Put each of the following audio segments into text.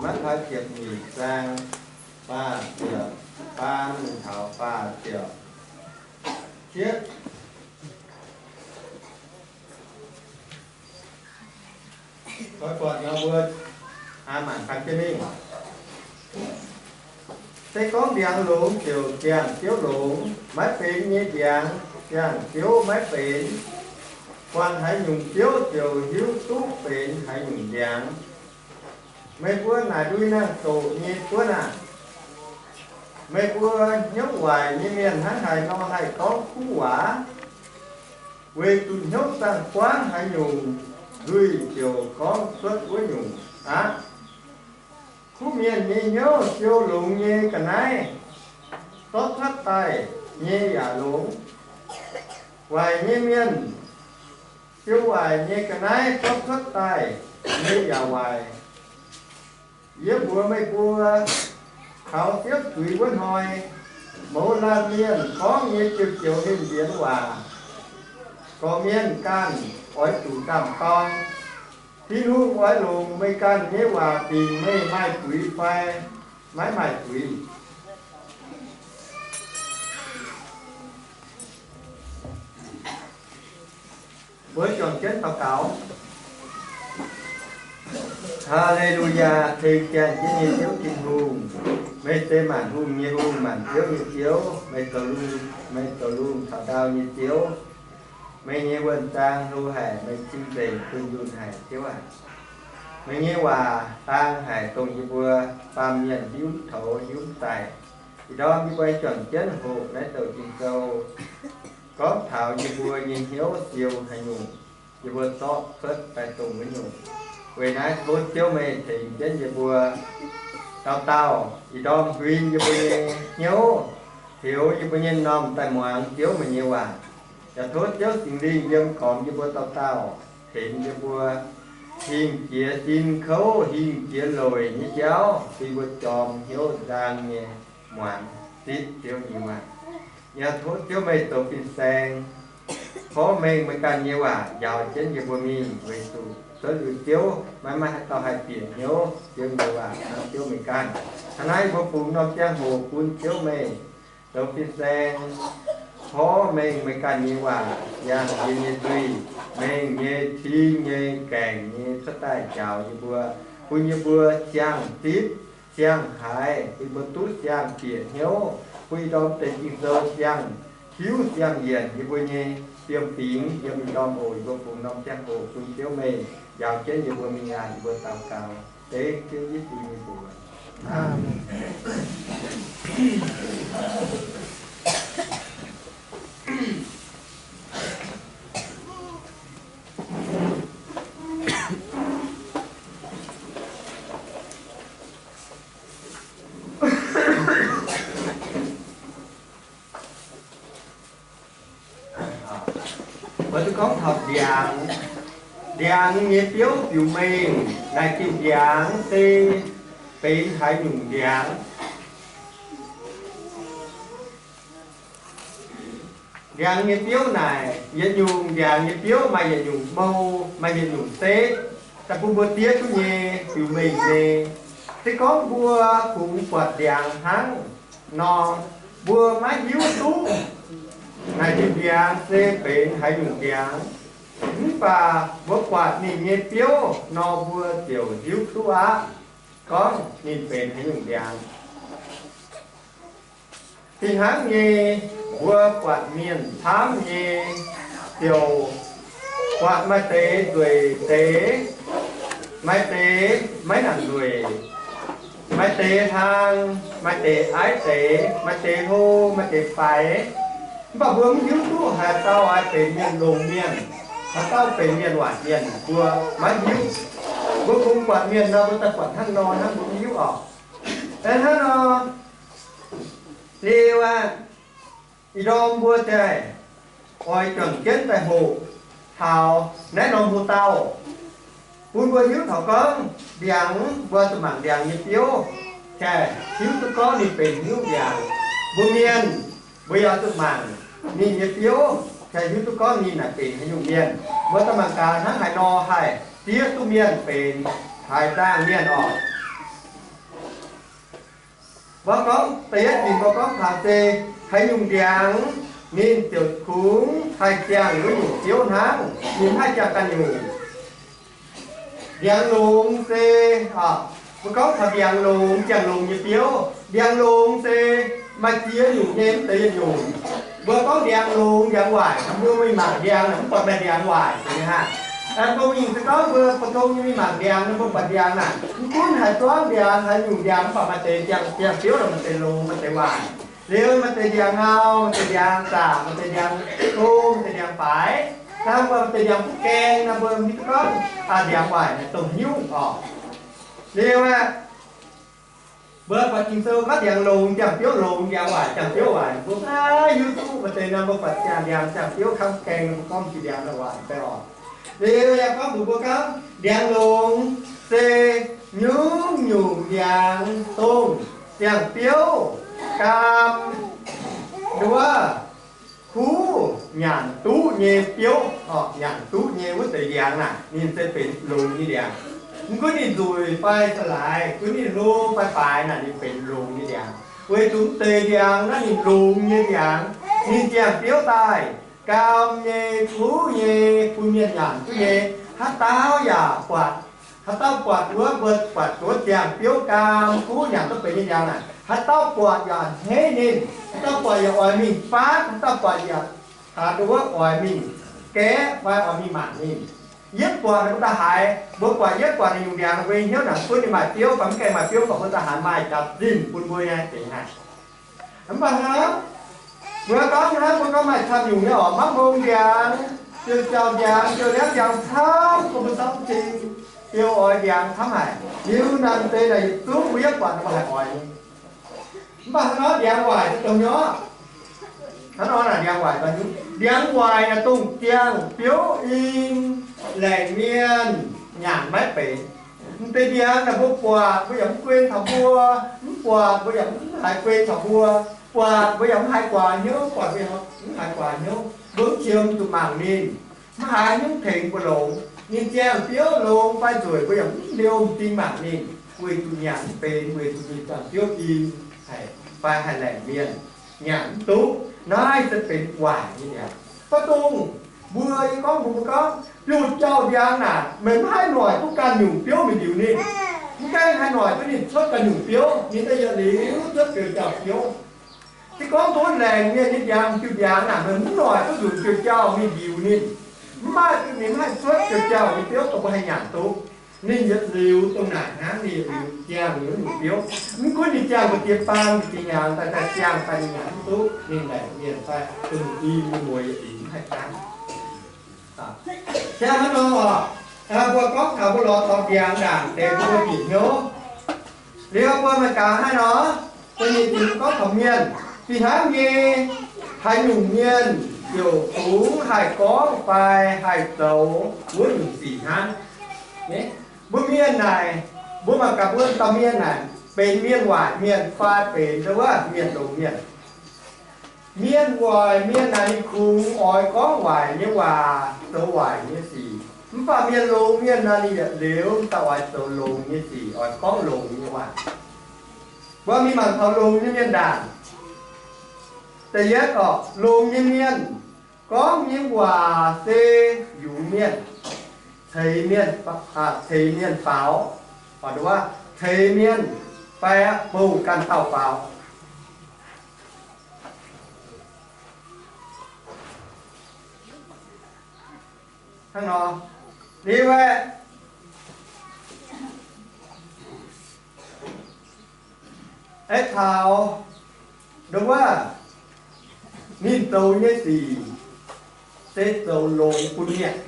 Matv^taai ziepc nyeic zaang faah ziepc faam mingh taux faah ziepc cietv. Koi buatc nor mbuo aa maanc gan jienv mingh. Se gorngv ndiangx longx ziouc ziangh Ziouv longx, maiv benx nyei ndiangx ziangh Ziouv maiv benx. Buatc haaix nyungc Ziouv ziouc hiuv duqv benx haaix nyungc ndiangx. Meih mbuo naaic ndui nangh doqc nyei buonv aah! Meih mbuo hnyouv waaic nyei mienh hnangv haaix nor haih gorngv kuv waac? Weic zuqc hnyouv zaangh buangv haaix nyungc, nzuih ziouc gorngv cuotv wuov nyungc aqv. Kuv mienh nyei hnyouv siou longx nyei ga'naaiv, zorqv cuotv daaih nyei yaac longx. Waaic nyei mienh siou waaic nyei ga'naaiv, zorqv cuotv daaih nyei yaac waaic. Yie mbuox meih mbuo, taux Ziouv zuiz wuov hnoi, mouz laanh mienh gorngv nyei joux-joux henh mbienx waac, gorqv-mienh ganh oix zuqc ndaam-dorng. Tin-Hungh oix longc meih ganh nyei waac dingc meih maaih zuiz fai maiv maaih zuiz. Mbuo juangc jienv daux gaux. Haa^le^lu^yaa, ceng jianh jienv nyei Ziouv Tin-Hungh, meih se maanc hungh nyei Hungh, maanc ziouv nyei Ziouv, meih zoux lungh, meih zoux lungh caux ndau nyei Ziouv. Meih nyei wuonh zaang hlo haic, meih cing-nzengc dunh yunh haic, Ziouv aac. Meih nyei waac dang haic, dongh yie mbuo baamh mienh hiuv toux hiuv daic. Ih ndorm yie mbuo juangc jienv hoqc naaiv douc Ging-Sou, gorngv taux yie mbuo nyei hnyouv siou haaix nyungc, yie mbuo zorqv cuotv daaih dongh wuov nyungc. Weic naaiv tov Ziouv meih tengx jienv yie mbuo dauh dauh, ih ndorm huin yie mbuo nyei hnyouv, heuc yie mbuo nyei m'normh daaih muangx Ziouv meih nyei waac. Yaac tov Ziouv Singx Lingh yiem gormx yie mbuo dauh dauh, tengx yie mbuo hingh jiex sin kouv, hingh jiex loic nyei jauv, bun mbuo jorm hnyouv nzang nyei muangx zipv Ziouv nyei waac. Yaac tov Ziouv meih zoux fin-saeng, porv mengh meih ganh nyei waac njaaux jienv yie mbuo mingh, weic zuqc cuotv liuz Ziouv maiv maaih haaix dauh haih bieqc hnyouv Ziouv nyei waac hnangv Ziouv meih ganh. Hnangv naaiv yie mbuo bungx norm ziangh hoc bun Ziouv meih zoux fin-saeng, porv mengh meih ganh nyei waac yangh yie nyei nzuih, mengh nyei, cing nyei, gaengh nyei cuotv daaih njaaux yie mbuo, bun yie mbuo siang-zipv siang-haiz, bun yie mbuo duqv siang-bieqc hnyouv, bun ih ndorm deix Ging-Sou siang-hiuv siang-yienc yie mbuo nyei fiem-fingx yiem ih ndorm oc. Yie mbuo bungx norm ziangh hoc bun Ziouv meih njaaux jienv yie mbuo mingh aqv. Yie mbuo daux gaux dengv Ziouv Yesu nyei mbuox. Aamen. Mbuo duqv gorngv taux ndiangx. Ndiangx nyei biouv biux mengh. Naaic diuh ndiangx se benx haaix nyungc ndiangx? Ndiangx nyei biouv naaic, yietc nyungc ndiangx nyei biouv maaih yietc nyungc mou, maaih yietc nyungc setv, daaih bun mbuo diev duqv nyei, biux mengh nyei. Se gorngv mbuo kungx buatc ndiangx hnangv nor, mbuo maiv hiuv duqv naaic diuh ndiangx se benx haaix nyungc ndiangx. Mv baac mbuo buatc ninh nyei biouv nor, mbuo ziouc hiuv duqv aqv, gorngv ninh benx haaix nyungc ndiangx. Fih hnangv nyei, mbuo buatc mienh camv nyei, ziouc buatc maaih deix nzueic deix, maaih deix maiv nangc nzueic, maaih deix hlang, maaih deix aiv deix, maaih deix hlo, maaih deix faix. Mv baac mbuo mv hiuv duqv haaix dauh haih benx mienh longx mienh, haaix dauh benx mienh waaic mienh, mbuo maiv hiuv. Mbuo kungx buatc mienh nor, mbuo daaih buatc hnangv nor hnangv, mbuo mv hiuv oc. Hnangv nor, liuz aqv, ih ndorm mbuo daaih oix juangc jienv daaih hoqc taux naaiv norm hoc-dauh, bun mbuo hiuv taux gorngv ndiangx, mbuo zuqc mangc ndiangx nyei biouv, daaih hiuv duqv gorngv ninh benx haaix nyungc ndiangx. Mbuo mienh, mbuo yaac zuqc mangc ninh nyei biouv, daaih hiuv duqv gorngv ninh naaic benx haaix nyungc mienh. Mbuo daaih mangc gaax hnangv haaix nor haih diev duqv mienh benx haaix zaangh mienh oc. Mbuo gorngv da'yietv dingc mbuo gorngv taux se haaix nyungc ndiangx ninh ziouc kungx haih ziangh wuov nyungc biouv hnangv, ninh haih ziangh ganh nyungc. Ndiangx longx se, mbuo gorngv taux ndiangx longx, ziangh longx nyei biouv. Ndiangx longx se maaih ziex nyungc nyei, mv zeiz yietc nyungc. Mbuo gorngv ndiangx longx ndiangx waaic, mbuo mingh mangc ndiangx mv baac maaih ndiangx waaic nyei hnangv. Mbuo mingh se gorngv mbuo pou-tong nyei mingh mangc ndiangx, mbuo buatc ndiangx naaic, mv gunv haaix zuangv ndiangx, haaix nyungc ndiangx, mv baac maaih deix ziangh biouv, maaih deix longx, maaih deix waaic. Liuz maaih deix ndiangx ngau, maaih deix ndiangx zaangc, maaih deix ndiangx to, maaih deix ndiangx faix. Naaiv mbuo maaih deix ndiangx butv gaeng, naaiv mbuo mv hiuv duqv gorngv ndiangx waaic naaic dongh haaix nyungc oc. Liuz aeqv, mbuo buatc Ging-Sou gorngv ndiangx longx ziangh biouv longx, ndiangx waaic ziangh biouv waaic, mbuo maiv hiuv duqv. Maaih deix naaic mbuo buatc ziangh ndiangx ziangh biouv kamv gaeng, mbuo gorngv jiex ndiangx waaic daaih oc. Liuz yaac gorngv mbuox mbuo gorngv ndiangx longx se nyungc-nyungc ndiangx dongh ziangh biouv, gaam, nduov, kuv, nyanc duqv nyei biouv, nyanc duqv nyei wuov deix ndiangx naaic, ninh se benx longx nyei ndiangx. Mv gunv ninh nzueic fai za'laaix, gunv ninh hlo fai baaix naaic, ninh benx longx nyei ndiangx. Weic zuqc mv deix ndiangx naaiv ninh longx nyei ndiangx, ninh ziangh biouv daaih, gaam nyei, kuv nyei, bun mienh nyanc duqv nyei, haaix dauh yaac buatc. Haaix dauh buatc wuov, mbuo buatc wuov ziangh biouv, gaam, kuv, nyanc duqv benx nyei ndiangx naaic, haaix dauh buatc yaac a'hneiv ninh, haaix dauh buatc yaac oix mingh fatv, haaix dauh buatc yaac taux wuov oix mingh gaeqv fai oix mingh mangc ninh. Yie mv buatc mbuo daaih haiz, mbuo buatc, yie mv buatc ninh nyungc ndiangx, mbuo nyei hnyouv naaic gunv ninh maaih biouv fai mv gaengh maaih biouv, mv baac mbuo daaih haiz maaih jaax zinh bun mbuo nyei deix haic. Mv baac hnangv, mbuo gorngv hnangv, mbuo gorngv maaih camv nyungc nyei oc, mangv mbong ndiangx, biouv jauv ndiangx, biouv liangv ndiangx camv, bun mbuo samv cing, biouv oix ndiangx camv haic. Liuz naaic deix naaic yietc zungv mbuo yie mv buatc mbuo haih oix nyei. Mv baac hnangv nor ndiangx waaic se dongh nyorqv. Hnangv nor naaic ndiangx waaic dongh nyorqv. Ndiangx waaic naaic dongh ziangh biouv in, laengc mienh nyanc maiv benx. Mv deix ndiangx naaic mbuo buatc mbuo yaac mv guen taux mbuo, mv buatc mbuo yaac mv haiz guen taux mbuo, buatc mbuo yaac mv haiz guaax hnyouv, buatc mbuo yaac mv haiz guaax hnyouv, mbuo mv qiemx zuqc mangc ninh, mv haiz nyungc tengx mbuo longx. Ninh ziangh biouv longx fai nzueic mbuo yaac mv liouh m'zing mangc ninh, weic zuqc nyanc mv benx, weic zuqc ninh ziangh biouv in haic fai haih laengc mienh nyanc mv duqv, naaiv se benx waaic nyei ndiangx. Mv dungx mbuo yie gorngv mbuox mbuo gorngv, biouv jauv ndiangx naaic meih mv haih noic duqv ganh nyungc biouv mingh ndiux ninh. Mv gaengh haih noic duqv ninh cuotv ganh nyungc biouv, ninh daaih yietc liuz cuotv biouv jauv biouv. Se gorngv tov laengc mienh nyei ndiangx, diuh ndiangx naaic meih mv noic duqv nzunc biouv jauv mingh ndiux ninh, mv maaih, ninh mv haih cuotv biouv jauv nyei biouv dongh mbuo haih nyanc duqv. Ninh yietc liuz dongh naaic hnangv, ninh yietc liuz ziangh wuov nyungc biouv. Mv gunv ninh ziangh mbuo diex baan, diex hnyangx daaih, daaih ziangh fai ninh nyanc mv duqv, ninh laengc mienh fai bun i muoz yietc liuz mv haih gaanv. Aa, hnangv nor oc, mbuo gorngv taux mbuo lorz taux ndiangx ndaangc deix mbuo bieqc hnyouv. Liuz mbuo maaih gaax hnangv nor, da'nyeic dingc gorngv taux mienh, fih hnangv nyei, haaix nyungc mienh ziouc kungx haih gorngv fai haih zoux wuov nyungc sic hnangv. Mbuo mienh naaic, mbuo mangc gaax mbuo dauh mienh naaic, benx mienh waaic mienh fai benx wuov mienh longx mienh. Mienh waaic mienh naaic ninh kungx oix gorngv waaic nyei waac, zoux waaic nyei sic. Mv baac mienh longx mienh naaic ninh yietc liuz daaih oix zoux longx nyei sic, oix gorngv longx nyei waac. Mbuo mingh mangc taux longx nyei mienh ndaangc. Da'yietv oc, longx nyei mienh gorngv nyei waac se yungz mienh, ceix mienh, ceix mienh faaux, ceix mienh fai bouh ganh dauh faaux. Hnangv nor, liuz aeqv, aeqv, taux nduov, ninh zoux nyei sic se zoux longx bun mienh.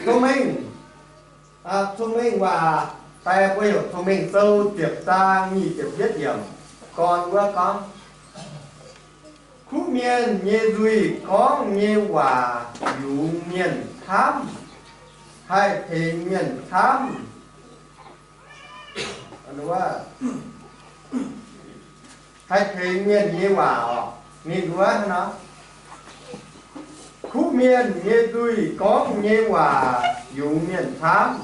Cong-mengh, cong-mengh waac, daaih mbuo heuc Cong-Mengh Sou ziepc zaang nyic ziepc yietv yiemc, gorn wuov gorngv, kuv mienh nyei nzuih gorngv nyei waac yungz mienh camv, haih tengx mienh camv. Haih tengx mienh nyei waac oc. Ninh wuov nor, kuv mienh nyei nzuih gorngv nyei waac yungz mienh camv,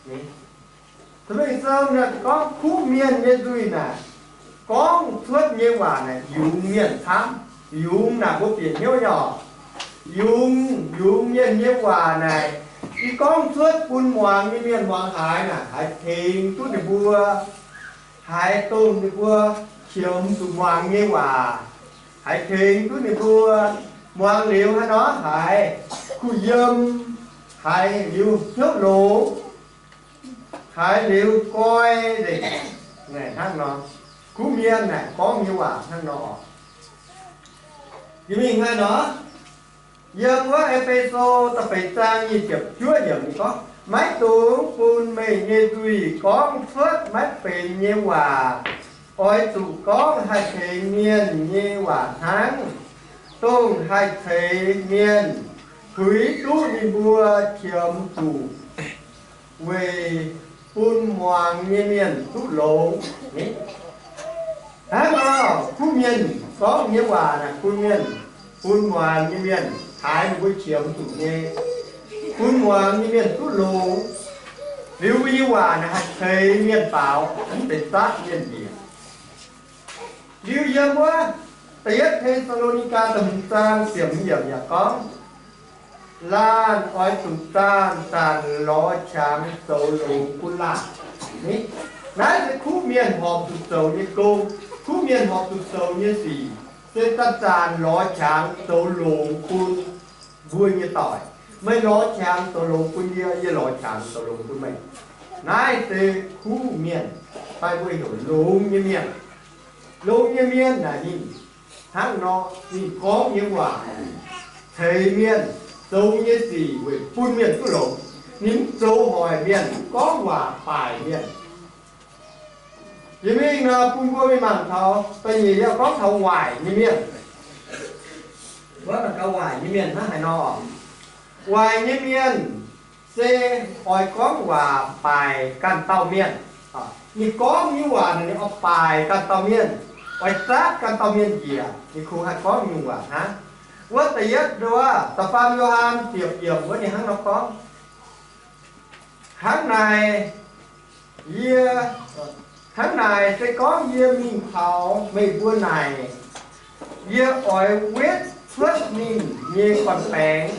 Taux mingh sou naaic gorngv kuv mienh nyei nzuih naaic, gorngv cuotv nyei waac naaic yungz mienh camv. Yungz naaic mbuo bieqc hnyouv nyei oc. Yungz, yungz mienh nyei waac naaic, yie gorngv cuotv bun muangx nyei mienh muangx haaix naaic, haiz tengx duqv ninh mbuo, haiz dongh ninh mbuo qiemx zuqc muangx nyei waac, haiz tengx duqv ninh mbuo muangx liuz haaix nor haiz kuh yiem, haiz liuz hnyouv longx, haiz liuz goi nzengc. Naaic hnangv nor, kuv mienh naaic gorngv nyei waac hnangv nor oc. Jiex mingh haaix nor, yiem wuov E^fe^so da'feix zaang nyic ziepc juov yiemc ninh gorngv, maiv dungx bun meih nyei nzuih gorngv cuotv maiv benx nyei waac. Oix zuqc gorngv haih tengx mienh nyei waac hnangv, dongh haih ceix mienh, puix duqv ninh mbuo qiemx zuqc weic bun muangx nyei mienh duqv longx. Hnangv nor, kuv mienh gorngv nyei waac naaic bun mienh, bun muangx nyei mienh haiz ninh mbuo qiemx zuqc nyei, bun muangx nyei mienh duqv longx. Liuz mbuo nyei waac naaic haih ceix mienh faaux, mv zeiz zatv mienh njiec. Liuz yiem wuov da'yietv Te^saa^lo^ni^gaa da'hmz zaang ziepc hmz yiemc yaac gorngv, laanh oix zuqc zaanh zanc lorz qangx zoux longx bun laanh. Naaiv se kuv mienh horpc zuqc zoux nyei gong, kuv mienh horpc zuqc zoux nyei sic, se zanc zanc lorz qangx zoux longx bun mbuo nyei doic. Meih lorz qangx zoux longx bun yie, yie lorz qangx zoux longx bun meih. Naaiv se kuv mienh, fai mbuo heuc longx nyei mienh. Longx nyei mienh naaic ninh hnangv nor, ninh gorngv nyei waac ceix mienh, zoux nyei sic weic bun mienh duqv longx. Ninh mv zoux hoic mienh, mv gorngv waac baaic mienh. Jiex mingh nor, bun mbuo mingh mangc taux da'nyeic yaac gorngv taux waaic nyei mienh. Wuov mangc gaax waaic nyei mienh hnangv haaix nor. Waaic nyei mienh se oix gorngv waac baaic ganh dauh mienh. Ninh gorngv nyei waac naaic ninh oix baaic ganh dauh mienh, oix zatv ganh dauh mienh njiec, ninh kungx haih gorngv nyungc waac hnangv. Wuov da'yietv nduov, da'faam Yo^han ziepc yiemc wuov ninh hnangv nor gorngv, hnangv naaic, yie, hnangv naaic se gorngv yie mingh taux meih mbuo naaic, yie oix wetv cuotv ninh nyei gorn-baengx.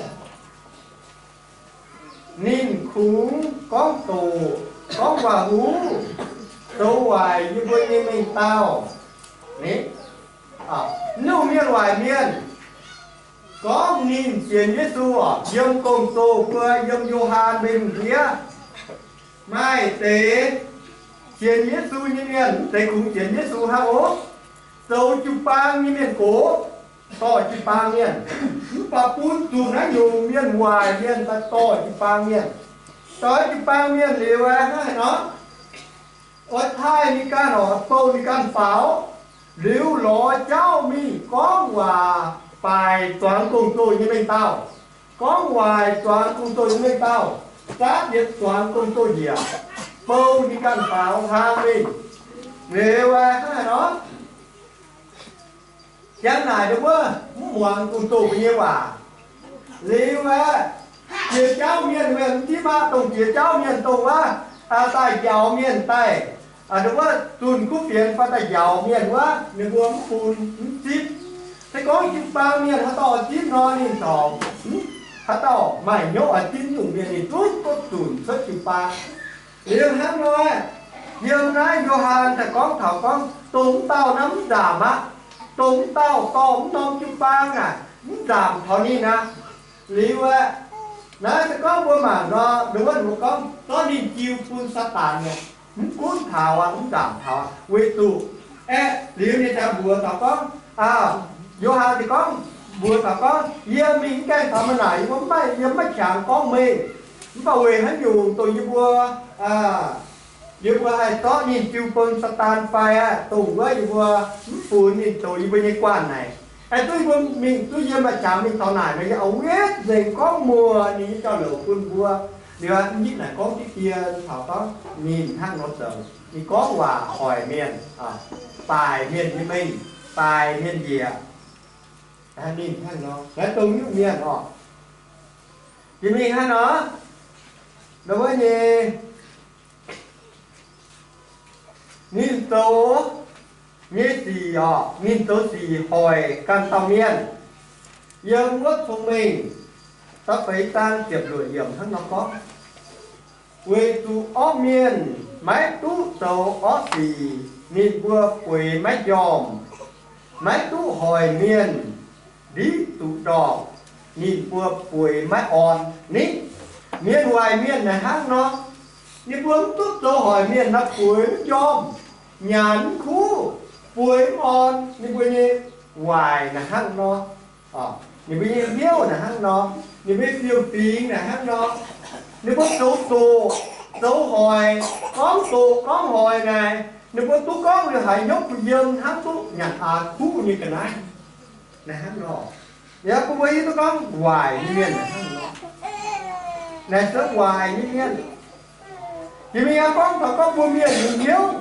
Ninh kungx gorngv doqc, gorngv waac-huv, zoux waaic yie mbuo nyei mengh dauh. Ni, nyungc mienh waaic mienh gorngv ninh sienx Yesu oc, yiem gong-zoh mbuo, yiem Yo^han mbuo nyei ndiev. Maaih deix sienx Yesu nyei mienh, mv zeiz kungx sienx Yesu hnangv oc. Zoux jiu-baang nyei mienh gox, dorh jiu-baang mienh. Mv baac bun zuqc naaiv nyungc mienh waaic mienh daaih dorh jiu-baang mienh. Dorh jiu-baang mienh liuz aeqv, hnangv haaix nor? Oix taaih ninh ganh oc, bouh ninh ganh faaux, liuz lorz jauv mingh gorngv waac baaic zuangx gong-zoh nyei mengh dauh, gorngv waaic zuangx gong-zoh nyei mengh dauh, zatv yietc zuangx gong-zoh njiec, bouh ninh ganh faaux hlang mingh. Liuz aeqv, hnangv haaix nor? Jangx naaic ndau wuov mv muangx gong-zoh mbuo nyei waac. Liuz aeqv, jiex jauv mienh, mv zipv aqv, dongh jiex jauv mienh dongh wuov, daaih njaaux mienh daaih, ndau wuov zunh kuv fienx fai daaih njaaux mienh wuov, ninh mbuo mv bun, mv zipv. Se gorngv jiu-baang mienh haaix dauh oix zipv nor, ninh corc, haaix dauh maaih hnyouv oix zipv nyungc mienh, ninh duqv duqv zunc cuotv jiu-baang. Liuz hnangv nor, yiem naaiv Yo^han daaih gorngv taux gorngv dongh wuov dauh naaiv mv nzaamc aqv. Dongh wuov dauh dorh wuov norm jiu-baang naaic mv nzaamc taux ninh aqv. Liuz aeqv, naaiv se gorngv mbuo mangc nor, ndongc wuov ninh mbuo gorngv zorqv ninh jiu bun Saadaan nyei. Mv gunv taux aqv, mv nzaamc taux aqv, weic zuqc aeqv, liuz ninh ziouc mbuox taux gorngv, aa, Yo^han ziouc gorngv, mbuox taux gorngv, yie mingh mv gaengh taux meih naaic, yie mbuo mv maaih, yie mv maaih qangx gorngv meih. Mv baac weic haaix nyungc dongh yie mbuo, aa, yie mbuo haih zorqv ninh jiu bun Saadaan fai aqv, dongh wuov yie mbuo mv funx ninh zoux yie mbuo nyei guanh naaic. Aeqv, duqv yie mbuo mingh duqv yie maaih qangx mingh taux naaic nor, yie oix wetv nzengc gorngv muoc ninh nyei jauv-louc bun mbuo. Liuz aqv, mv hitv naaic gorngv diqv dien taux gorngv ninh hnangv nor zoux. Ninh gorngv waac hoic mienh, baaic mienh nyei mengh, baaic mienh njiec. Ninh hnangv nor, naaiv dongh nyungc mienh oc. Jiex mingh hnangv nor, ndau wuov nyei, Ninh zoux nyei sic oc, ninh zoux sic hoic ganh dauh mienh. Yiem wuov Cong-Mengh da'feix zaang ziepc luoqc yiemc hnangv nor gorngv, weic zuqc orqv mienh maiv duqv zoux orqv sic, ninh mbuo bueix maiv njormh. Maiv duqv hoic mienh ndiqv zuqc ndorpc, ninh mbuo bueix maiv orn ni. Mienh waaic mienh naaic hnangv nor, ninh mbuo mv duqv zoux hoic mienh nor bueix mv njormh, nyanc mv kuv, bueix mv orn. Ninh mbuo nyei waaic naaic hnangv nor, ninh mbuo nyei hnyouv naaic hnangv nor, ninh mbuo nyei fiuv-fingx naaic hnangv nor, ninh mbuo zoux doqc zoux hoic, gorngv doqc gorngv hoic naaic, ninh mbuo duqv gorngv liuz haiz hnyouv kuh yiem hnangv duqv nyanc aax kuv nyei ga'naaiv naaic hnangv nor. Yaac bun mbuo hiuv duqv gorngv waaic nyei mienh naaic hnangv nor, naaic se waaic nyei mienh. Jiex mingh yaac gorngv taux gorngv mbuo mienh nyei hnyouv.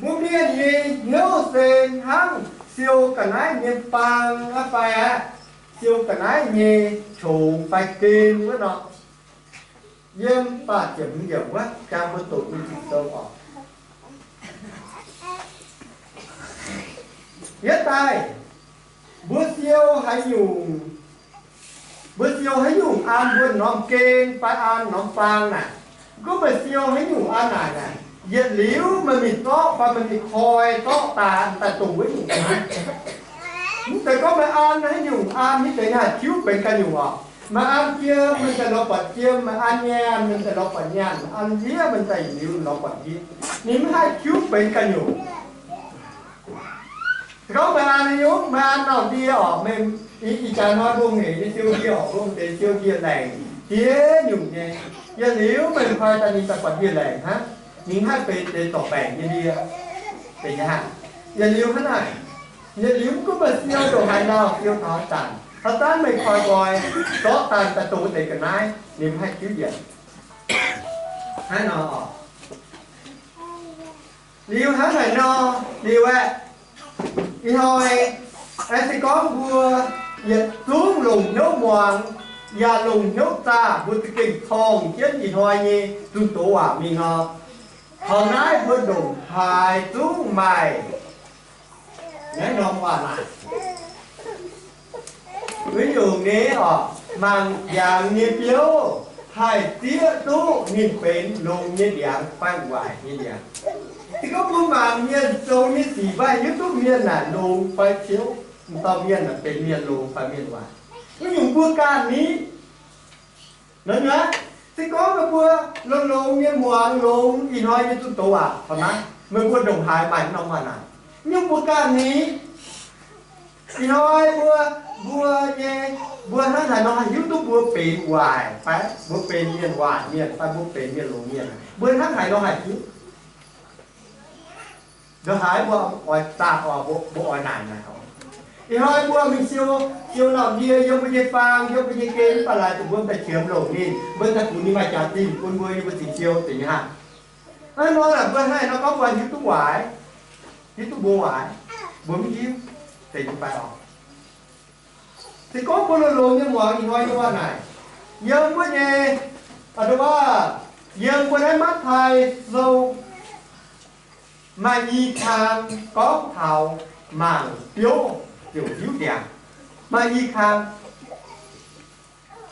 Mbuo mienh nyei hnyouv se hnangv siou ga'naaiv nyei baang aqv fai aqv, siou ga'naaiv nyei qongx fai gen wuov nor. Yiem baac ziepc hmz yiemc wuov jang mbuo doqc nyei Ging-Sou oc. Yietv daaih, mbuo siou haaix nyungc, mbuo siou haaix nyungc an mbuo norm gen fai an norm baang naaic, gunv meih siou haaix nyungc an naaic, yietc liuz meih mingh zorqv fai meih mingh koi zorqv daaih daaih dongh wuov nyungc ga'naaiv. Mv zeiz gorngv meih an haaix nyungc an, mv zeiz haih tiuv benx ganh nyungc oc. Meih an jiem, meih daaih lorz buatc jiem, meih an nyaanh, meih daaih lorz buatc nyaanh, an ndiev, meih daaih liuz lorz buatc ndiev. Ninh mv haih tiuv benx ganh nyungc. Se gorngv meih an haaix nyungc, meih an norm ndie oc, meih ih jaax hnoi mbuo hengx nyei siou ndie oc, mbuo deix siou ndie laengc diev nyungc nyei. Yietc liuz meih koi daaih ninh daaih buatc ndie laengc hnangv, ninh haih benx deix zorc baengc nyei ndie, benx nyei hnangv. Yietc liuz hnangv naaic, yietc liuz mv gunv meih siou ndongc haaix lauh, siou taux haaix zanc, haaix zanc meih koi nqoi zorqv daaih daaih dongh wuov deix ga'naaiv, ninh mv haih tiuv yienc. Hnangv nor oc. Liuz hnangv naaic nor, liuz aeqv, ih hnoi aengx se gorngv mbuo yietc zungv longc hnyouv muangx, yaac longc hnyouv zaah mbuo za'gengh corngh jienv ih hnoi nyei zunh doz waac mingh nor, taux naaiv mbuo ndongc haaix zungv maaih naaiv norm waac naaic. Wuov nyungc nyei oc, mangc ndiangx nyei biouv haih zieqv duqv ninh benx longx nyei ndiangx fai waaic nyei ndiangx. Se gorngv mbuo mangc mienh zoux nyei sic fai hiuv duqv mienh naaic longx fai ciouv, m'dauh mienh naaic benx mienh longx fai mienh waaic, wuov nyungc mbuo ganh ni. Nor nyuav, se gorngv meih mbuo longx-longx nyei muangx longx ih hnoi nyei zunh doz waac, taux naaiv meih mbuo ndongc haaix maaih norm waac naaic, nyungc mbuo ganh ni. Ih hnoi mbuo, mbuo nyei, mbuo hnangv haaix nor haih hiuv duqv mbuo benx waaic fai mbuo benx mienh waaic mienh fai mbuo benx mienh longx mienh? Mbuo hnangv haaix nor haih hiuv? Ndongc haaix mbuo oix zaah oc, mbuo, mbuo oix naaic naaic oc. Ih hnoi mbuo mingh siou, siou norm ndie yiem mbuo nyei faang, yiem mbuo nyei gen, mv baac laaix zuqc mbuo daaih qiemx longc ninh, mbuo daaih funx ninh maaih jaax-zinh bun mbuo yiem mbuo zingc siou deix nyei hnangv. Hnangv nor naaic mbuo hnangv haaix nor gorngv mbuo hiuv duqv waaic, hiuv duqv mbuo waaic, mbuo mv hiuv deix nyei fai oc. Se gorngv mbuo longx-longx nyei muangx ih hnoi nyei waac naaic, yiem wuov nyei, a'ndongh waac, yiem mbuo naaiv Matv^taai Sou maaih i kang gorngv taux mangc biouv ziouc hiuv ndiangx. Maaih i kang,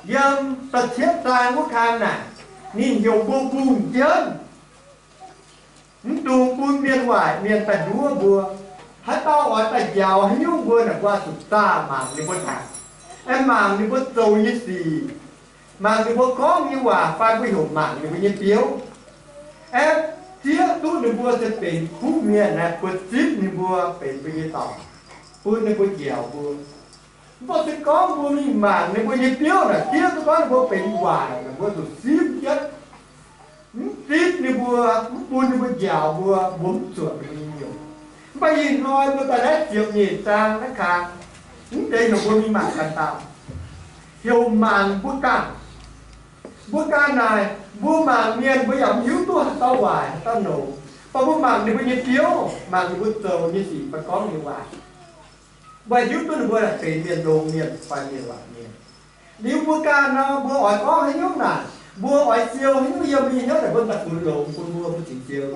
yiem da'cietv zaang wuov kang naaic, ninh heuc mbuo bungx jienv, mv dungx bun mienh waaic mienh daaih nduov mbuo. Haaix dauh oix daaih njaaux haaix nyungc mbuo naaic, mbuo zuqc zaah mangc ninh mbuo hnaangx, aengx mangc ninh mbuo zoux nyei sic, mangc ninh mbuo gorngv nyei waac fai mbuo heuc mangc ninh mbuo nyei biouv. Aengx zieqv duqv ninh mbuo se benx kuv mienh naaic, buoz-zipv ninh mbuo benx mbuo nyei dorngc, bun ninh mbuo njaaux mbuo. Mv baac se gorngv mbuo mingh mangc ninh mbuo nyei biouv naaic, zieqv duqv gorngv ninh mbuo benx waaic naaic, mbuo zuqc simv jienv, mv zipv ninh mbuo, mv bun ninh mbuo njaaux mbuo, mbuo mv zuotc ninh mbuo nyei hnyouv. Mv baac ih hnoi mbuo daaih naaiv ziepc nyeic zaang naaiv kang, mv deix heuc mbuo mingh mangc ganh dauh, heuc mangc mbuo ganh. Mbuo ganh naaic, mbuo mangc mienh mbuo yaac mv hiuv duqv haaix dauh waaic haaix dauh longx, mv baac mbuo mangc ninh mbuo nyei biouv, mangc ninh mbuo zoux nyei sic fai gorngv nyei waac, mbuo haih hiuv duqv ninh mbuo benx mienh longx mienh fai mienh waaic mienh. Liuz mbuo ganh nor, mbuo oix gorngv haaix nyungc naaic, mbuo oix siou haaix nyungc yiem mbuo nyei hnyouv naaic, mbuo daaih funx longx bun mbuo, mbuo cingx siou.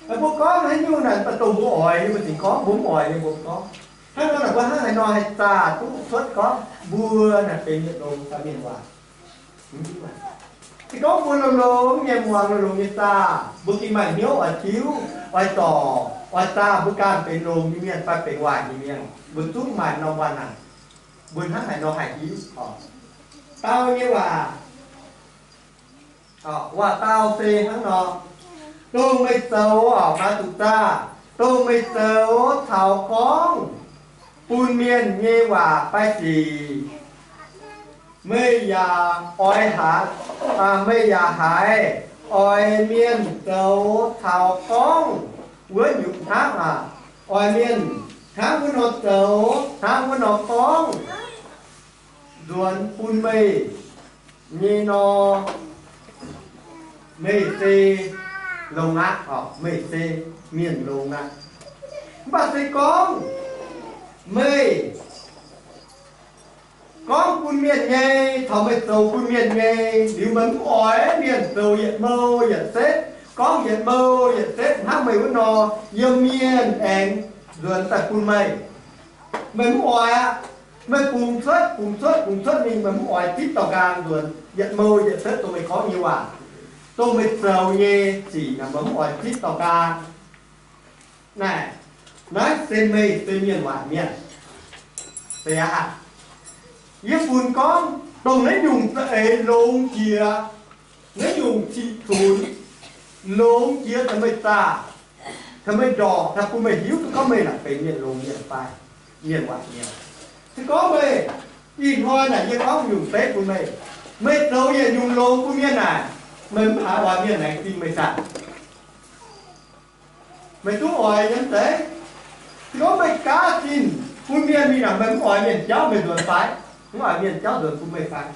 Mbuo gorngv haaix nyungc naaic, mv baac dongh mbuo oix nyei mbuo cingx gorngv, mbuo mv oix nyei mbuo mv gorngv. Hnangv nor naaic, mbuo hnangv haaix nor haih zaah duqv cuotv gorngv mbuo naaic benx yietc longx daaih mienh waac? Se gorngv mbuo longx-longx nyei muangx, longx-longx nyei zaah, mbuo gengh maaih hnyouv oix tiuv, oix dorc, oix zaah mbuo ganh benx longx nyei mienh fai benx waaic nyei mienh, mbuo zungv maaih norm waac naaic. Mbuo hnangv haaix nor haih hiuv oc? Dau nyei waac, waac-dau se hnangv nor, dongh meih zoux oc, maaih zuqc zaah, dongh meih zoux caux gorngv bun mienh nyei waac fai sic, meih yaac oix haiz, meih yaac haiz oix mienh zoux caux gorngv wuov nyungc hnangv aqv. Oix mienh hnangv wuov nor zoux, hnangv wuov nor gorngv, nzuonx bun meih nyei nor, meih se longx aqv oc, meih se mienh longx aqv. Mv baac se gorngv meih gorngv bun mienh nyei, taux meih zoux bun mienh nyei liuz, meih mv oix mienh zoux yietc mouh yietc setv, gorngv yietc mouh yietc setv hnangv meih wuov nor, yiem mienh aengx nzuonx daaih bun meih. Meih mv oix aqv. Meih bungx cuotv, bungx cuotv, bungx cuotv mingh, meih mv oix zipv daux nqaang nzuonx yietc mouh yietc setv dongh meih gorngv nyei waac, dongh meih zoux nyei sic naaic, meih mv oix zipv daux nqaang. Naaic, naaiv se meih se mienh waaic mienh. Yie funx gorngv dongh naaiv nyungc za'eix longx jiex, naaiv nyungc ziqc cunx longx jiex daaih meih zaah, daaih meih ndorqc, daaih bun meih hiuv duqv gorngv meih naaic benx mienh longx mienh fai mienh waaic mienh. Se gorngv meih, ih hnoi naaic yie gorngv nyungc zeiv bun meih, meih zoux yietc nyungc longx bun mienh naaic, meih mv haiz oix mienh laengz zingh meih saah? Meih duqv oix nyei mv zeiz? Se gorngv meih gaav zinh bun mienh mingh naaic, meih mv oix mienh jauv meih nzuonx fai? Mv oix mienh jauv nzuonx bun meih fai?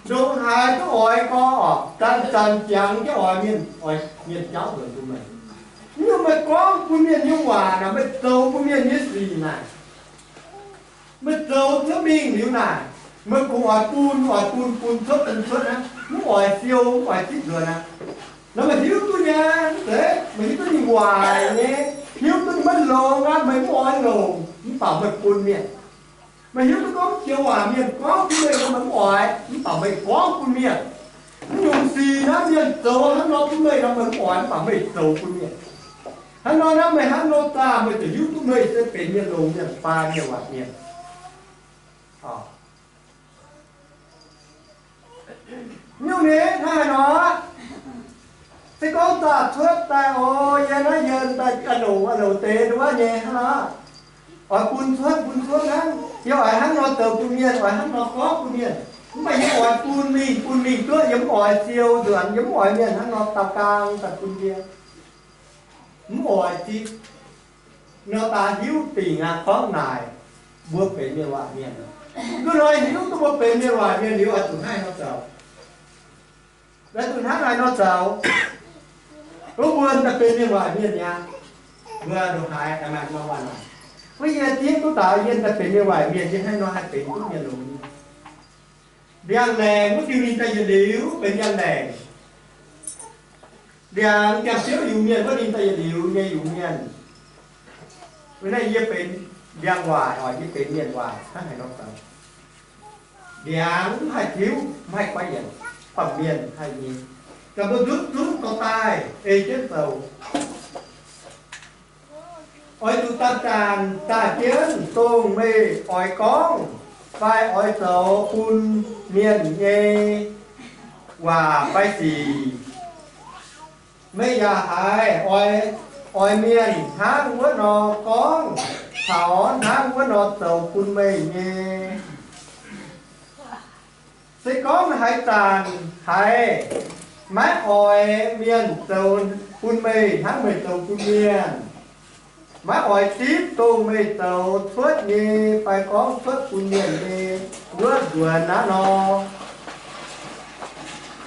Ndongc haaix duqv oix gorx, zanc-zanc jangx jienv oix mienh, oix mienh jauv nzuonx bun meih. Mv nyungc meih gorngv bun mienh nyei waac naaic, meih zoux bun mienh nyei sic naaic, meih zoux cuotv mingh liuz naaic, meih kungx oix bun, oix bun, bun cuotv, bun cuotv aqv, mv oix siou, mv oix zipv nzuonx aqv. Nor meih hiuv duqv nyei, mv zeiz meih hiuv duqv ninh waaic nyei, hiuv duqv ninh maiv longx aqv, meih mv oix longc, mv baac meih bun mienh. Meih hiuv duqv gorngv joux waac mienh gorngv bun meih nor, meih mv oix, mv baac meih gorngv bun mienh. Mv nyungc sic naaiv mienh zoux hnangv nor bun meih nor, meih mv oix, mv baac meih zoux bun mienh. Hnangv nor naaiv meih hnangv nor zaah, meih ziouc hiuv duqv meih se benx mienh longx mienh fai mienh waaic mienh. Nyungc nyei hnangv haaix nor, se gorngv zaah cuotv daaih, o, yie naaiv yienh daaih a'louc a'louc deix nduov nyei hnangv nor, oix bun cuotv bun cuotv hnangv. Yie oix hnangv nor zoux bun mienh, oix hnangv nor gorngv bun mienh. Mv baac yie oix bun mingh bun mingh duqv, yie mv oix siou nzuonx, yie mv oix mienh hnangv nor daaux nqaang daaih bun yie. Mv oix zipv. Nor daaih hiuv dingc aqv, gorngv naaic mbuo benx mienh waaic mienh. Duqv hnoi hiuv duqv mbuo benx mienh waaic mienh liuz, oix zuqc hnangv haaix nor zoux? Oix zuqc hnangv haaix nor zoux? Wuov mbuo daaih benx mienh waaic mienh mi'aqv. Mbuo ndongc haaix aengx maaih norm waac-naaic, wuov yie zieqv duqv daaih, yie daaih benx mienh waaic mienh, yie hnangv haaix nor haih benx duqv mienh longx? Ndiangx-laengc wuov diuh ninh daaih yietc liuz benx ndiangx-laengc. Ndiangx, ndiangx-ziouv yungz mienh wuov ninh daaih yietc liuz nyei yungz mienh. Weic naaiv yie benx ndiangx-waaic oc, yie benx mienh waaic hnangv haaix nor zoux? Ndiangx mv haih tiuv, mv haih goiv yienc, baamh mienh haih nyei. Gaax mbuo nzutv zunv dorh daaih ei jienv zoux. Oix zuqc zanc-zanc zaah jienv dongh meih oix gorngv fai oix zoux bun mienh nyei waac fai sic. Meih yaac haiz oix, oix mienh hnangv wuov nor gorngv caux hnangv wuov nor zoux bun meih nyei. Se gorngv haaix zanc haiz maiv oix mienh zoux bun meih hnangv meih zoux bun mienh, maiv oix zipv dongh meih zoux cuotv nyei fai gorngv cuotv bun mienh nyei wuov nzuonx aqv nor,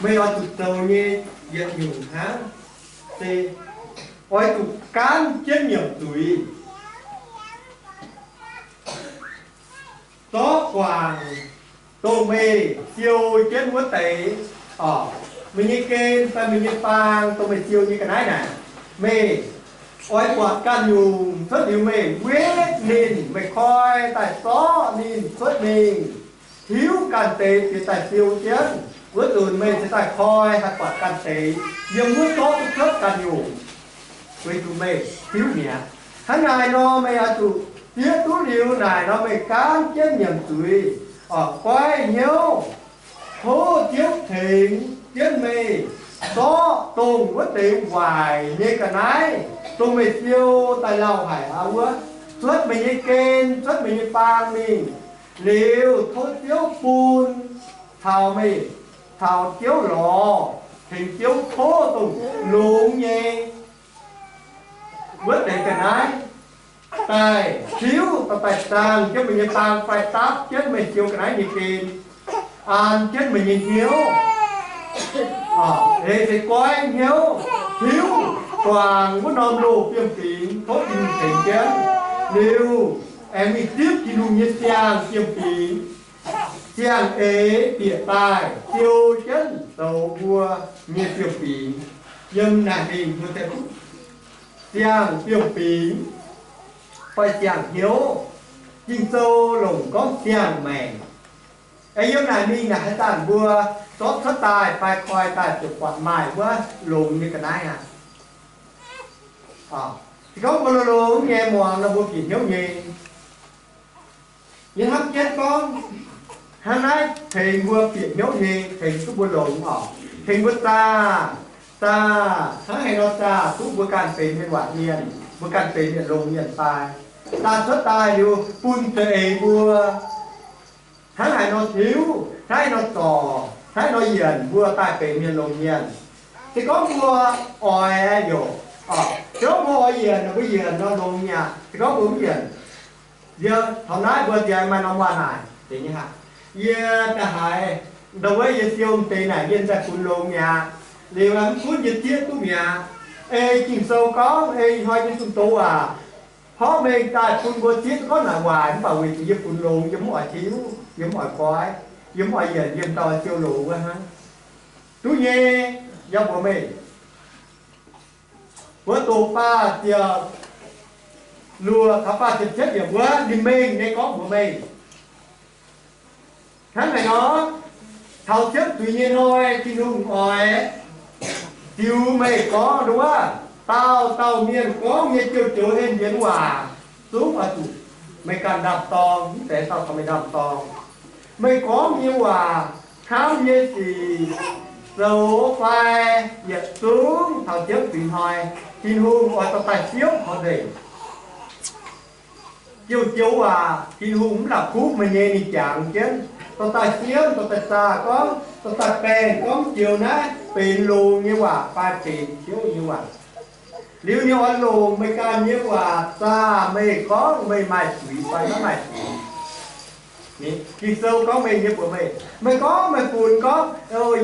meih oix zuqc zoux nyei yietc nyungc hnangv se oix zuqc gaanv jienv nyiemc zuiz, zorqv guangc dongh meih siou jienv wuov deix, oc, meih nyei gen fai meih nyei faang dongh meih siou nyei ga'naaiv naaic, meih oix buatc ganh nyungc cuotv liuz meih wetv ninh, meih koi daaih zorqv ninh cuotv mingh, tiuv ganh deix bieqc daaih siou jienv, wuov nzunc meih cingx daaih koi haih buatc ganh deix yiem wuov zorqv duqv cuotv ganh nyungc, weic zuqc meih tiuv mi'aqv. Hnangv naaic nor meih oix zuqc zieqv duqv liuz naaic nor meih gaanv jienv nyiemc zuiz, oc, goiv hnyouv, tov Ziouv tengx jienv meih zorqv dongh wuov deix waaic nyei ga'naaiv, dongh meih siou daaih lauh haic aqv wuov, cuotv meih nyei gen, cuotv meih nyei baang mingh. Liuz tov Ziouv bun caux meih, caux Ziouv lorz, tengx Ziouv tov dongh longx nyei wuov deix ga'naaiv daaih tiuv, dorh daaih zaangh jienv meih nyei baang fai dapv jienv meih siou ga'naaiv nyei gen, an jienv meih nyei hnyouv. Eix leiz se goiv hnyouv, tiuv guangc wuov norm loz-fiem-fingx, tov Tin-Hungh tengx jienv. Liuz aengx mingh zipv Tin-Hungh nyei siang-fiem-fingx, siang-eix bieqc daaih siou jienv zoux mbuo nyei fiem-fingx. Yiem naaic mingh mbuo ziouc duqv siang-fiem-fingx fai siang-hnyouv. Ging-Sou longc gorngv siang-maengc. Aengx yiem naaic mingh naaic haaix zanc mbuo zorqv cuotv daaih fai koi daaih ziouc buatc maaih wuov longx nyei ga'naaiv aqv. Se gorngv mbuo longx-longx nyei muangx nor mbuo bieqc hnyouv nyei. Yie hnamv jienv gorngv, hnangv naaiv tengx mbuo bieqc hnyouv nyei, tengx duqv mbuo longx oc, tengx mbuo zaah, zaah, hnangv haaix nor zaah duqv mbuo ganh benx mienh waac mienh, mbuo ganh benx mienh longx mienh fai? Zaah cuotv daaih liuz bun za'eix mbuo hnangv haaix nor tiuv, hnangv haaix nor zorc, hnangv haaix nor yienc mbuo daaih benx mienh longx mienh. Se gorngv mbuo oix yaac, se gorngv mbuo oix yienc, mbuo yienc nor longx mi'aqv. Se gorngv mbuo mv yienc, yie taux naaiv mbuo nziaaux maaih norm waac naaic deix nyei haic. Yie da'haiz ndau wuov yie siou deix naaic yie daaih funx longx mi'aqv. Liuz mv gunv yie zieqv duqv mi'aqv. Ei Ging-Sou gorngv, ei hnoi nyei zunh doz waac, porv mengh daaih bun mbuo zieqv duqv gorngv naaic waaic, mv baac weic zuqc yie funx longx, yie mv oix tiuv, yie mv oix goiv, yie mv oix yienc, yie dauh siou longx wuov hnangv. Duqv nyei, yie mbuox meih. Wuov doqc faah ziepc luoqc caux faah ziepc cietv yiemc wuov ninh mengh nyei gorngv mbuox meih. Hnangv naaic nor, taux ziepc zuiz nyei hnoi Tin-Hungh oix ziux meih gorngv nduov, dauh dauh mienh gorngv nyei joux-joux hlen njiec waac zungv oix zuqc meih ganh ndaam-dorng, mv zeiz dauh caux meih ndaam-dorng. Meih gorngv nyei waac, hnamv nyei sic, zoux fai yietc zungv taux ziepc zuiz hnoi, Tin-Hungh oix dorh daaih siemv horpc nzengc. Joux-joux waac Tin-Hungh mv la'kuqv meih nyei ninh jangx jienv, dorh daaih siemv, dorh daaih zaah gorngv, dorh daaih baengh gorngv joux naaiv benx longx nyei waac fai benx ciouv nyei waac. Liuz ninh oix longc meih ganh nyei waac zaah meih gorngv meih maaih zuiz fai maiv maaih zuiz. Ging-Sou gorngv meih nyei mbuox meih, meih gorngv meih funx gorngv,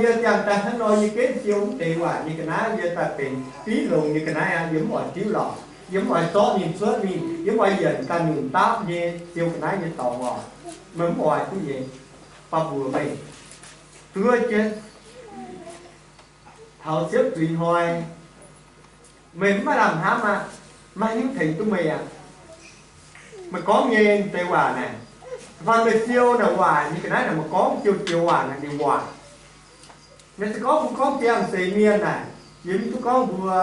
yie ziangh daaih hnangv nor yie genv siou mv deix waac nyei ga'naaiv, yie daaih benx div longx nyei ga'naaiv aqv, yie mv oix diuv lorqc, yie mv oix zorqv ninh cuotv mingh, yie mv oix yienc ganh nyungc dapv nyei siou ga'naaiv nyei dorngx oc. Meih mv oix duqv nyei. Baac mbuox meih, zuov jienv taux ziepc zuiz hnoi, meih mv maaih lamh hnamv aqv, maiv hiuv tengx duqv meih aqv. Meih gorngv nyei deix waac naaic, fai meih siou naaic waaic nyei ga'naaiv naaic, meih gorngv joux-joux waac naaic ninh waaic. Naaiv se gorngv mbuo gorngv ziangh seix mienh naaic, yie mv duqv gorngv mbuo,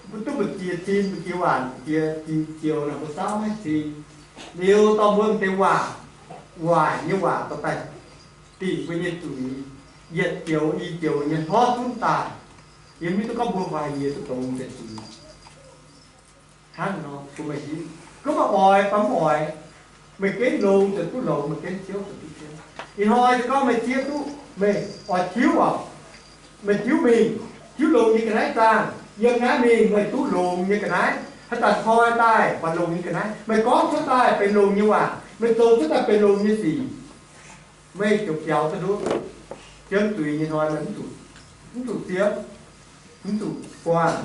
mbuo duqv mbu'ziex cin mbu'ziex waac, mbu'ziex cin joux naaic mbuo saauv maiv cin. Liuz dorh mbuo deix waac, waaic nyei waac dorh daaih dingc mbuo nyei zuiz, yietc joux i joux nyei hnov zunv daaih. Yie mv hiuv duqv gorngv mbuo hoic nyiex duqv dongz deix zuiz. Hnangv nor bun meih hiuv, gorngv meih oix fai mv oix, meih genv longx ziouc duqv longx, meih genv ciouv ziouc duqv ciouv. Ih hnoi se gorngv meih zieqv duqv, meih oix tiuv oc, meih tiuv mingh, tiuv longx nyei ga'naaiv zaangh. Yiem naaiv mingh meih duqv longx nyei ga'naaiv. Haaix zanc koi daaih buatc longx nyei ga'naaiv, meih gorngv cuotv daaih benx longx nyei waac, meih zoux cuotv daaih benx longx nyei sic, meih ziouc biaux duqv nduov. Ziemv zuiz nyei hnoi meih mv zuqc, mv zuqc ziemv, mv zuqc guangh.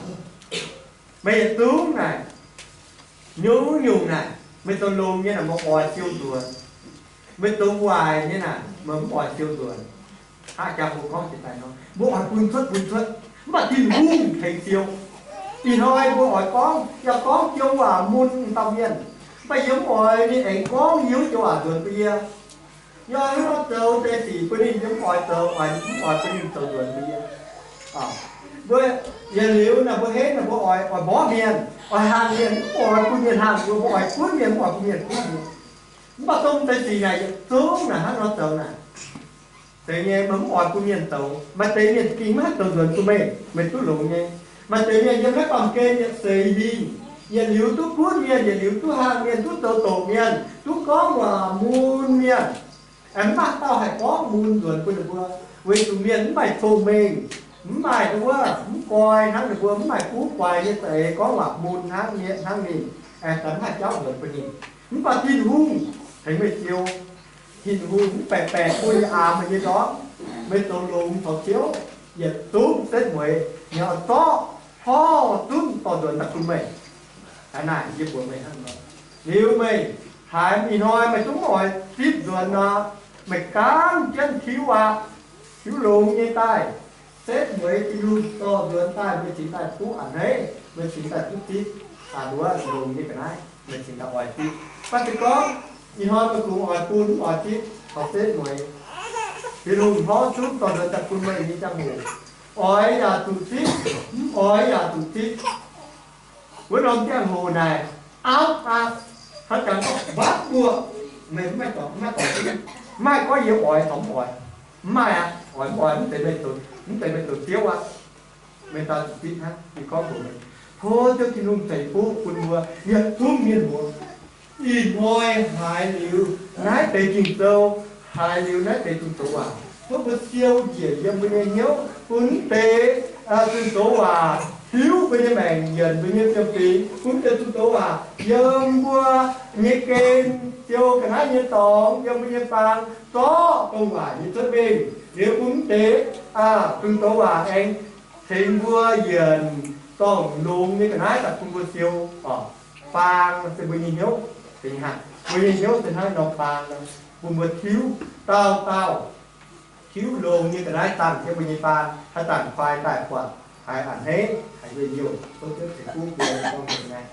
Meih yietc zungv naaic, nyungc-nyungc naaic, meih zoux longx nyei naaic meih oix siou nzuonx. Meih zoux waaic nyei naaic meih mv oix siou nzuonx. Aqv jangx mbuo gorngv jiex daaih nor, mbuo oix bun cuotv bun cuotv, mv baac Tin-Hungh tengx siou. Ih hnoi mbuo oix gorngv, yaac gorngv joux waac mun dauh mienh, mv baac yie mv oix ninh aengx gorngv yie wuov joux waac nzuonx bun yie. Yie oix hnangv nor zoux deix sic bun ninh, yie mv oix zoux, oix, mv oix bun ninh zoux nzuonx bun yie. Mbuo yietc liuz naaic mbuo henv naaic mbuo oix, oix mborqv mienh, oix hlang mienh, mv oix bun mienh hlang mbuo, mbuo oix gunv mienh, mv oix bun mienh gunv mbuo. Mv baac dongh deix sic naaic yietc zungv naaic hnangv nor zoux naaic, zeiz nyei, meih mv oix bun mienh zoux. Maaih deix mienh ging maiv haih zoux nzuonx bun meih, meih duqv longx nyei. Maaih deix mienh yiem naaiv baamh gen yietc seix hingh, yietc liuz duqv gunv mienh, yietc liuz duqv hlang mienh, duqv zoux doqc mienh, duqv gorngv waac mun mienh. Aengx mv maaih dauh haih gorngv mun nzuonx bun ninh mbuo, weic zuqc mienh mv maaih cong-mengh, mv maaih wuov, mv goi hnangv ninh mbuo, mv maaih guv guaix nyei za'eix gorngv waac mun hnangv mienh, hnangv ninh, aengx mv haih jauv nzuonx bun ninh. Mv baac Tin-Hungh tengx meih siou. Tin-Hungh mv baeqc baeqc bun yie aamx meih nyei ndortv. Meih zoux longx taux Ziouv, yietc zungv setv mueiz, meih oix zorqv hnov zunv dorh nzuonx daaih bun meih. Aa, naaic yie mbuox meih hnangv nor. Liuz meih haiz ih hnoi meih zungv mv oix zipv nzuonx nor, meih gaanv jienv tiuv aqv. Tiuv longx nyei daaih, setv mueiz Tin-Hungh dorh nzuonx daaih, meih cingx daaih duqv a'hneiv, meih cingx daaih duqv zipv. Aa, nduov longx nyei ga'naaiv meih cingx daaih oix zipv. Mv baac se gorngv ih hnoi meih kungx oix bun mv oix zipv, taux setv mueiz, Tin-Hungh hnov zunv dorh nzuonx daaih bun meih nyei ziangh hoc, oix yaac zuqc zipv, mv oix yaac zuqc zipv. Wuov norm ziangh hoc naaic, aapv aqv. Hnangv jangx gorngv mbaatv mbuo, meih mv maaih dorngx, mv maaih dorngx zipv. Mv maaih gorngv yie oix taux mv oix. Mv maaih aqv. Oix mv oix mv zeiz meih zoux, mv zeiz meih zoux Ziouv aqv. Meih daaih zuqc zipv hnangv. Yie gorngv mbuox meih, tov Ziouv Tin-Hungh ceix fuqv bun mbuo yietc zungv mienh muoz. Ih hnoi haiz liuz naaiv deix Ging-Sou, haiz liuz naaiv deix zunh doz waac, tov mbuo siou njiec yiem mbuo nyei hnyouv bun mv deix zunh doz waac hiuv mbuo nyei maengc, yienc mbuo nyei fiem-fingx, bun mv deix zunh doz waac yiem mbuo nyei gen, siou ga'naaiv nyei dorngx, yiem mbuo nyei faang, zorqv dongh waac nyei cuotv mengh. Liuz bun mv deix zunh doz waac aengx tengx mbuo yienc dorngh longx nyei ga'naaiv daaih bun mbuo siou. Faang se mbuo nyei hnyouv, mbuo nyei hnyouv se hnangv nor faang, bun mbuo tiuv dauh dauh, tiuv longx nyei ga'naaiv dangh jienv mbuo nyei faang, haaix zanc kuaai daaih buatc haiz a'hneiv, haiz njien-youh, tov Ziouv ceix fuqv bun mbuo nyei gorngv nzengc naaiv.